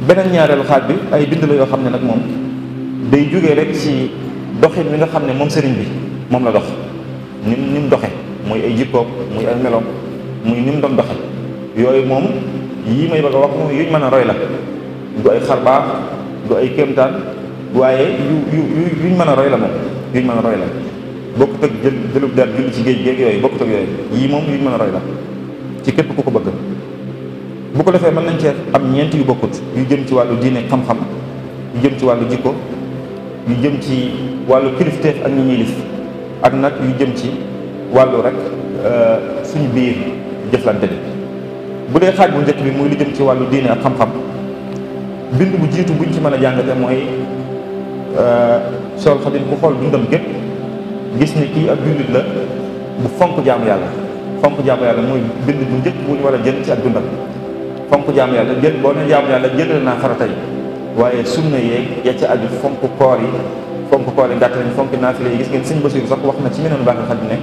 beneen ñaareelu xaaj bi ay bind la yoo xam ne nag moom day jógee rek ci doxin mi nga xam ne moom sëriñ bi moom la dox ni mu doxe muy ay jikkoom muy ay meloom muy ni mu doon doxe yooyu moom yii may bëgg a wax moom yuñ mën a roy la du ay xarbaax du ay kéemtaan waaye yuñ mën a roy la moom yuñ mën a roy la bokkut ak jëlub der julli ci géej géej yooyu bokkut ak yooyu yii moom yuñ mën a roy la ci képp ku ko bëgg. bu ko defee mën nañ cee am ñeent yu bokkut yu jëm ci wàllu diine xam-xam yu jëm ci wàllu jikko yu jëm ci wàllu kilifteef ak ñi ñuy lif ak nag yu jëm ci wàllu rek suñu biir jëflante bi. bu dee xaaj bu njëkk bi muy lu jëm ci wàllu diine ak xam-xam bind bu jiitu buñ ci mën a jàngate mooy Seexul Xadiim ku xool dundam gépp gis ni kii ak jullit la bu fonk jaamu yàlla. fonk jaamu yàlla mooy bind bu njëkk bu ñu war a jël ci ak dundam fonk jaamu yàlla jël boo ne jaamu yàlla jëlal naa farata yi waaye sunna yeeg ya ca aju fonk koor yi gàtt nañ fonk naafile yi gis ngeen sëñ Basiru sax wax na ci meneen baax nga xam ne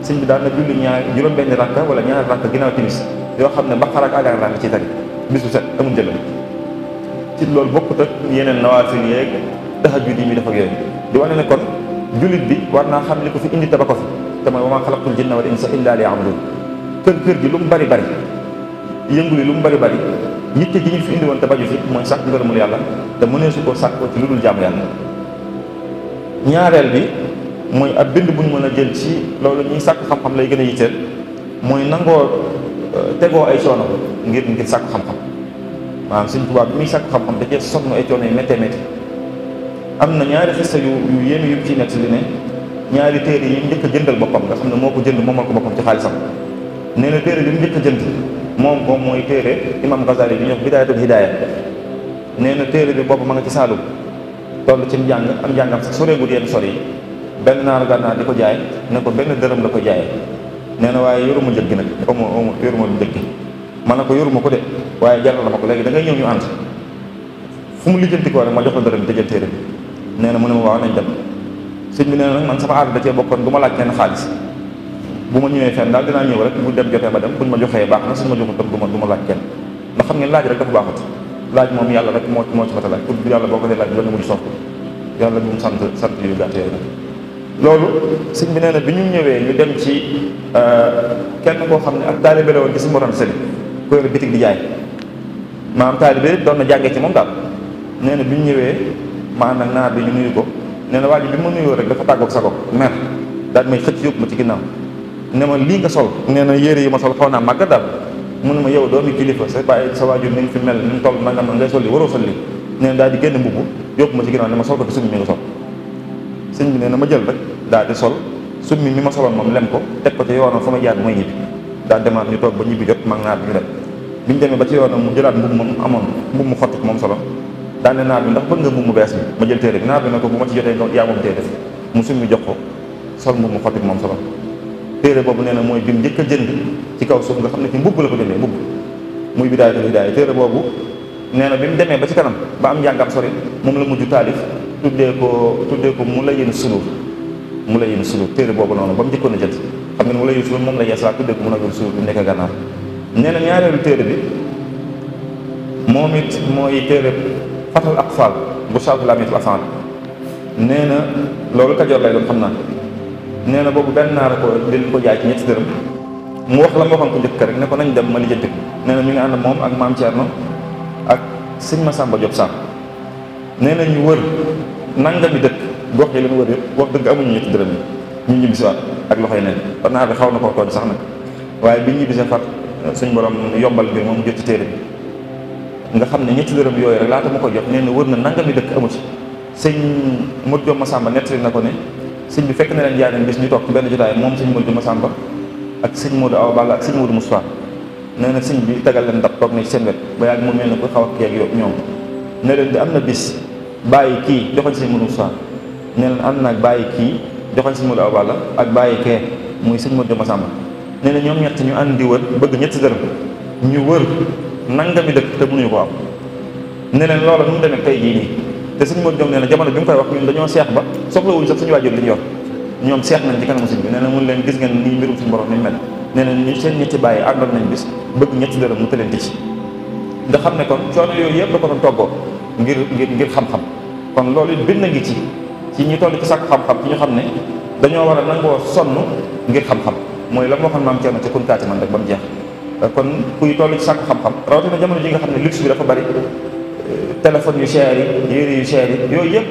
sëñ bi daan na julli juróom-benn rakka wala ñaari rakka ginnaaw timis yoo xam ne Baqara ak Aali Imraan ci tari bis bu set amul jëlal ci loolu bokkut ak yeneen nawaafil yeeg tahajjud yi muy def ak yooyu di wane ne kon jullit bi war naa xam li ko fi indi taba ko fi te mooy wa maa xalaqtul jinna wal insa illa liya'budun kër gi lu mu bari yëngu li lu mu bari yitte ji ñu fi indi woon te baju fi mooy sàkk ngërëmul yàlla te mënee su ko sàkkoo ci lu dul jaamu yàlla. ñaareel bi mooy ab bind bu ñu mën a jël ci loolu ñuy sàkk xam-xam lay gën a yitteel mooy nangoo tegoo ay coono ngir sàkk xam-xam maanaam Sëñ Tuubaa bi muy sàkk xam-xam da cee sonn ay coono yu méttee métti am na ñaari xista yu yéeme yu ci nekk li ne ñaari téere yi njëkk a jëndal boppam nga xam ne moo ko jënd moomal ko boppam ci xaalisam nee na téere bi mu njëkk a jënd moom mooy téere imam Ghazali bi ñuy wax Bidaayatul Hidaaya nee na téere bi boobu ma nga ci Saalum toll ci njàng am njàngam sax soreegul yenn sori yi benn naaru gànnaar di ko jaay ne ko benn dërëm la ko jaayee nee na waaye yoruma njëg gi nag yoruma lu njëg gi ma ne ko yoruma ko de waaye jaral na ma ko léegi da ngay ñëw ñu ànd fu mu lijjanti ko rek ma jox la dërëm bi te jël téere bi nee na mu ne ma waaw nañ dem sëñ bi nee na nag man sama aada da cee bokkoon du ma laaj kenn xaalis bu ma ñëwee fenn daal dinaa ñëw rek bu dem jotee ma dem buñ ma joxee baax na suñ ma joxul tam du ma laaj kenn ndax xam ngeen laaj rek dafa baaxut laaj moom yàlla rek moo ci mata laaj pour yàlla boo ko dee laaj loolu nga mujj sof ko yàlla bu mu sant yu gàtt yooyu nag loolu sëñ bi nee na bi ñu ñëwee ñu dem ci kenn koo xam ne ak taalibe la woon ci si moran sëli ko yor bitig di jaay maanaam taalibe doon na jàngee ci moom daal nee na bi ñu ñëwee ma ànd ak naar bi ñu nuyu ko nee na waa ji bi ma nuyoo rek dafa tàggoog sa ko mer daal may xëcc yóbbu ma ci ginnaaw ne ma lii nga sol nee na yére yi ma sol xaw naa màgg daal mu ne ma yow doomi kilifa sa bàyyi sa waajur ni nga fi mel ni mu toll nangam ngay sol li waroo sol li nee na daal di génn mbubb yóbbu ma ci ginnaaw ne ma sol ko fi summi mi nga sol sëñ bi nee na ma jël rek daal di sol summi mi ma soloon moom lem ko teg ko ci yoonam fa ma jaar mooy ñibbi daal demaat ñu toog ba ñibbi jot mag naar bi ñu dem bi ñu demee ba ci yoonam mu jëlaat mbubb moom amoon mbubb mu xotti ko moom solo daal ne naar bi ndax bëgg nga mbubb mu bees bi ma jël téere bi naar bi ne ko bu ma ci jotee yaa moom téere mu summi jox ko sol mbubb mu xotti ko moom solo téere boobu nee na mooy bi mu njëkk a jënd ci kaw suuf nga xam ne ci mbubb la ko jëndee mbubb muy Bidaayatul Hidaaya téere boobu nee na bi mu demee ba ci kanam ba am njàngam sori moom la mujj taalif tuddee ko Mulayyinu Suluuk téere boobu noonu ba mu njëkkoon a jënd xam nga ne Mulayyinu Suluuk moom la yeesalaa tuddee ko Mulayyinu Suluuk bi mu nekk gànnaar nee na ñaareelu téere bi moom it mooy téere Fathul Aqfal bu Cheikh Lamine Afaan nee na loolu Kajoor lay doon xam naa nee na boobu benn naar ko di ko jaay ci ñetti dërëm mu wax la ma waxoon ko njëkk rek ne ko nañ dem ma lijjanti ko nee na mi ngi ànd moom ak maam Thierno ak sëñ Massamba Diop Samb nee na ñu wër nangami dëkk gox yi leen wër yëpp wax dëgg amuñu ñetti dërëm yi ñu ñibbisiwaat ak loxoy neen ba naar bi xaw na koo tooñ sax nag waaye bi ñibbisee fat suñ borom yombal mbir moom jot ci téere bi nga xam ne ñetti dërëm yooyu rek laata ma ko jox nee na wër na nangami dëkk amu ci sëñ Modou Diop Massamba nettali na ko ne sëñ bi fekk na leen jaay nañ bis ñu toog ci benn jotaay moom sëñ Modou Massamba ak sëñ Modou Awa Balla ak sëñ Modou Moustapha nee na sëñ bi tegal leen ndab toog na ci seen wet ba yàgg mu mel ne ko xaw a kii ak yow ñoom ne leen di am na bis bàyyi kii joxoñ sëñ Modou Moustapha ne leen am na ak bàyyi kii joxoñ sëñ Modou Awa Balla ak bàyyi kee muy sëñ Modou Massamba nee na ñoom ñett ñu ànd di wër bëgg ñetti dërëm ñu wër nangami dëkk te mënuñu ko am ne leen loola nu mu demee tey jii nii te sëñ Modou Diop nee na jamono bi mu koy wax ñun dañoo seex ba soxlawuñ sax suñu waajur li ñu yor ñoom seex nañ ci kanamu sëñ bi nee na mun leen gis ngeen nii mbirum suñu borom ni mel nee na ñu seen ñetti bàyyi àndoon nañ bis bëgg ñetti dërëm mu tëleenti ci nga xam ne kon coono yooyu yëpp da ko doon toggoo ngir xam-xam. kon loolu it bind ngi ci ñi toll ci sàkk xam-xam ci ñu xam ne dañoo war a nangoo sonn ngir xam-xam mooy la moo xam maam Thierno ci kunkaati man rek ba mu jeex. kon kuy toll ci sàkk xam-xam rawatina jamono ji nga xam ne luxe bi dafa bari téléphone yu cher yi yére yu cher yi yooyu yëpp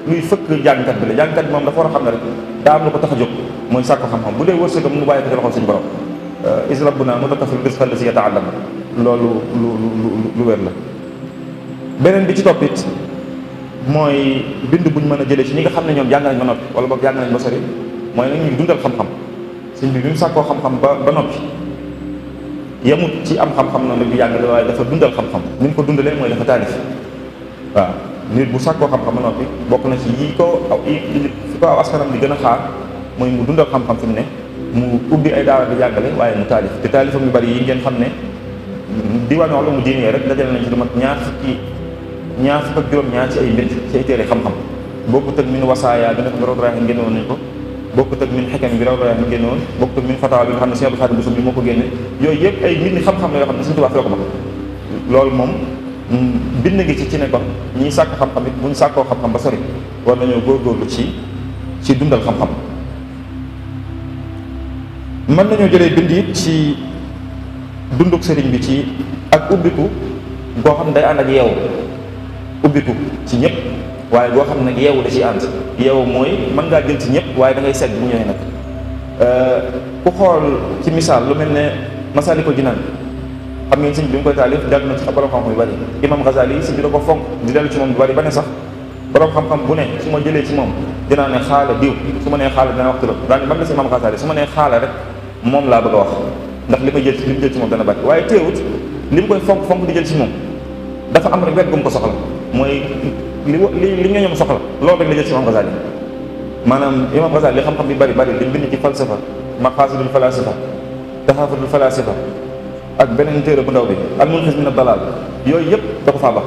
luy fëkk jàngkat bi la jàngkat bi moom dafa war a xam ne rek daa am lu ko tax a jóg mooy sàkk xam-xam bu dee wërsëgam mu bàyyi ko ci loxol suñu borom is rabbuna mutakafil rizqa allazi yata'allam loolu lu wér la. beneen bi ci toppit mooy bind buñ mën a jëlee ci ñi nga xam ne ñoom jàng nañ ba noppi wala boog jàng nañ ba sori mooy nag ñu dundal xam-xam sëñ bi mu sàkkoo xam-xam ba noppi yemut ci am xam-xam noonu rek di jàngale waaye dafa dundal xam-xam ni mu ko dundalee mooy dafa taalif waaw nit bu sàkkoo xam-xam ba noppi bokk na ci fi ko aw askanam di gën a xaar mooy mu dundal xam-xam fi mu ne mu ubbi ay daara di jàngale waaye mu taalif te taalifam yu bari yi ngeen xam ne diwaan wax la mu diine rek dajale nañ ci lu mat ñaar fukk ak juróom-ñaar ci ay mbind ci ay téere xam-xam bokkut ak min wasaaya bi nga xam ne Rawdu Rayaahiin génne woon nañ ko bokkut ak min xikam bi Rawdu Rayaahiin génne woon bokkut ak min fatawa bi nga xam ne Sëñ Abdou Khadre Bousso bi moo ko génne yooyu yëpp ay mbind xam-xam la yoo xam ne Sëñ Tuubaa fee ko ba loolu moom bind ngi ci ne kon ñiy sàkk xam-xam it buñ sàkkoo xam-xam ba sori war nañoo góorgóorlu ci dundal xam-xam. mën nañoo jëlee bind it ci dunduk sëriñ bi ci ak ubbiku goo xam ne day ànd ak yeewu ubbiku ci ñëpp waaye goo xam ne nag yeewu da ciy ànd yeewu mooy mën ngaa jël ci ñëpp waaye da ngay segg bu ñëwee nag ku xool ci misaal lu mel ne Masaalikul Jinaan xam ngeen sëñ bi mu koy taalif dellu na ci borom xam-xam yu bari imam Ghazali yi sëñ bi da ko fonk di dellu ci moom bu bari ba ne sax borom xam-xam bu ne su ma jëlee ci moom dinaa ne xaala diw su ma nee xaala dinaa wax turam daal man la si imam Ghazali su ma nee xaala rek moom laa bëgg a wax ndax li ma jël li mu jël ci moom dana bari waaye teewut li mu koy fonk di jël ci moom dafa am rek wet gu mu ko soxla mooy li nga ñoom soxla loolu rek la jël ci imam Ghazali maanaam imam Ghazali li xam-xam bi bari li mu bind ci falsafa maqaasidul falasifa taxaafudul falasifa ak beneen téere bu ndaw bi al munqidh min ad-dalal yooyu yëpp da ko faa baax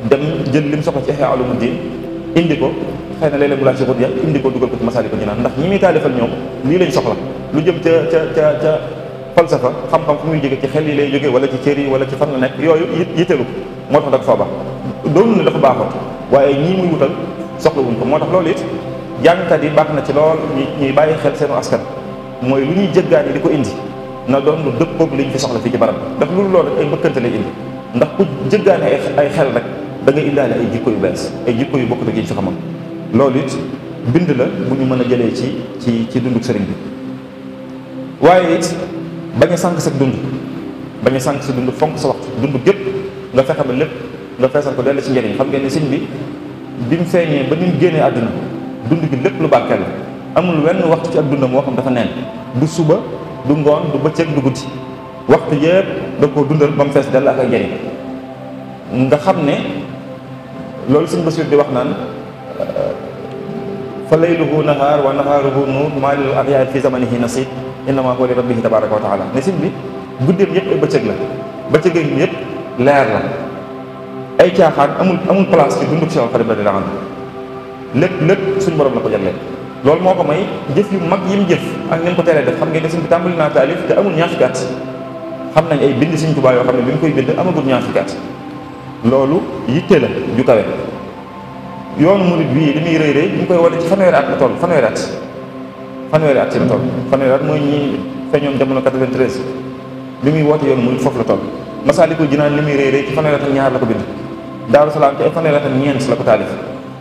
dem jël li mu soxla ci Ihya Ulumuddin indi ko xëy na léeg-léeg mu laaj ci xut ya indi ko dugal ko ci Masaalikul Jinaan ndax ñi muy taalifal ñoom lii lañ soxla lu jëm ca falsafa xam-xam fu muy jóge ci xel yi lay jóge wala ci cër yi wala ci fan la nekk yooyu yitteelu ko moo tax da ko faa baax doonu ne dafa baaxoon waaye ñii muy wutal soxla wuñ ko moo tax loolu it jàngkat yi baax na ci lool ñuy bàyyi xel seenu askan mooy lu ñuy jëggaan yi di ko indi na doon lu dëppoog liñ fi soxla fii ci barab ndax loolu rek ay mbëkkante lay indi ndax ku jëggaane ay xel rek da ngay indaale ay jikko yu bees ay jikko yu bokkut ak yi fi xamoon loolu it bind la bu ñu mën a jëlee ci dunduk sëriñ bi waaye it bañ a sànq sa dund bañ a sànq sa dund fonk sa waxtu dund gépp nga fexe ba lépp nga feesal ko dellu ci njëriñ xam ngeen ne sëñ bi mu feeñee ba ni mu génnee àdduna dund gi lépp lu barkeel la amul wenn waxtu ci ak dundam moo xam dafa neen du suba du ngoon du bëccëg du guddi waxtu yëpp da koo dundal ba mu fees dell ak ay njëriñ nga xam ne loolu sëñ Basiir di wax naan fa layluhu nahaar wa nahaaruhu nuur maa lil axyaar fi zamanihi nasiib innamaa huwa li rabbihi tabaaraka wa taala ne sëñ bi guddeem yëpp ay bëccëg la bëccëgam yëpp leer la ay caaxaan amul place ci dunduk Seex Xaadim radiyallaahu anhu lépp suñ borom la ko jagleel loolu moo ko may jëf yu mag yi mu jëf ak ngeen ko teree def xam ngeen ne sëñ bi tàmbali naa taalif te amul ñaar fukki at xam nañ ay bind Sëñ Tuubaa yoo xam ne bi mu koy bind amagul ñaar fukki at loolu yitte la ju kawe yoonu murid bii li muy rëy rëy ñu koy wane ci fanweeri at la toll fanweeri at ci la toll fanweeri at mooy ñi feeñoon jamono 93 bi muy woote yoonu murid foofu la toll Masaalikul Jinaan li muy rëy rëy ci fanweeri at ak ñaar la ko bind Daaru Salaam ci ay fanweeri at ak ñeent la ko taalif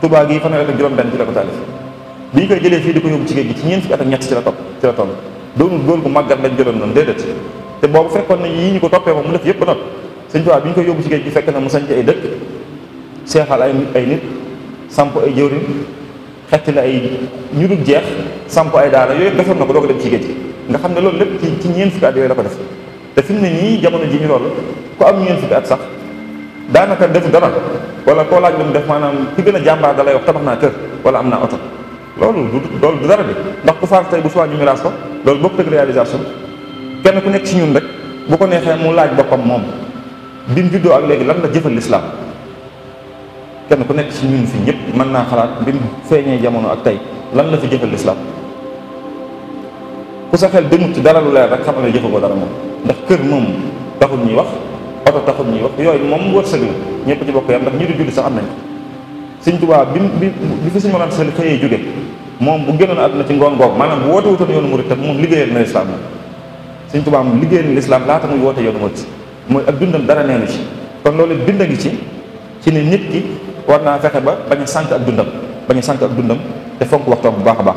Tuubaa gi fanweeri at ak juróom-benn ci la ko taalif bi ñu koy jëlee fii di ko yóbbu ci géej gi ci ñeent fukki at ak ñett ci la toll doonul góor gu màggat lañ jëloon noonu déedéet te boobu fekkoon na yii ñu ko toppee moom mu def yëpp ba noppi Sëñ Tuubaa bi ñu koy yóbbu ci géej gi fekk na mu sañc ay dëkk seexal ay nit samp ay jëwriñ xetti la ay ñu dul jeex samp ay daara yooyu defoon na ko doo ko dem ci géej gi nga xam ne loolu lépp ci ñeent fukki at yooyu la ko def te fi mu ne nii jamono ji ñu loolu ku am ñeent fukki at sax daanaka defu dara wala koo laaj lu mu def maanaam ki gën a jàmbaar da lay wax tabax naa kër wala am naa oto loolu du dara de ndax ku faatu tey bu suwaa ñu miraas ko loolu bokk tëg réalisation kenn ku nekk ci ñun rek bu ko neexee mu laaj boppam moom bi mu juddoo ak léegi lan la jëfal lislaam kenn ku nekk ci ñun fi ñëpp mën naa xalaat bi mu feeñee jamono ak tey lan la fi jëfal lislaam ku sa xel demut ci dara lu leer rek xamal ne jëfagoo dara moom ndax kër moom taxul ñuy wax oto taxul ñuy wax yooyu moom wërsëg la ñëpp ci bokk yam ndax ñi du julli sax am nañ ko sëñ Tuubaa bi fi sëñ Mor Anta Sali xëyee jóge moom bu génnoon àdduna ci ngoon googu maanaam bu woote wutoon yoonu murit tam moom liggéeyal na lislaam moom sëñ Tuubaa moom liggéeyal na lislaam laata muy woote yoonu murit mooy ak dundam dara neenu ci kon loolu bind a ngi ci ne nit ki war naa fexe ba bañ a sànq ak dundam te fonk waxtoom bu baax a baax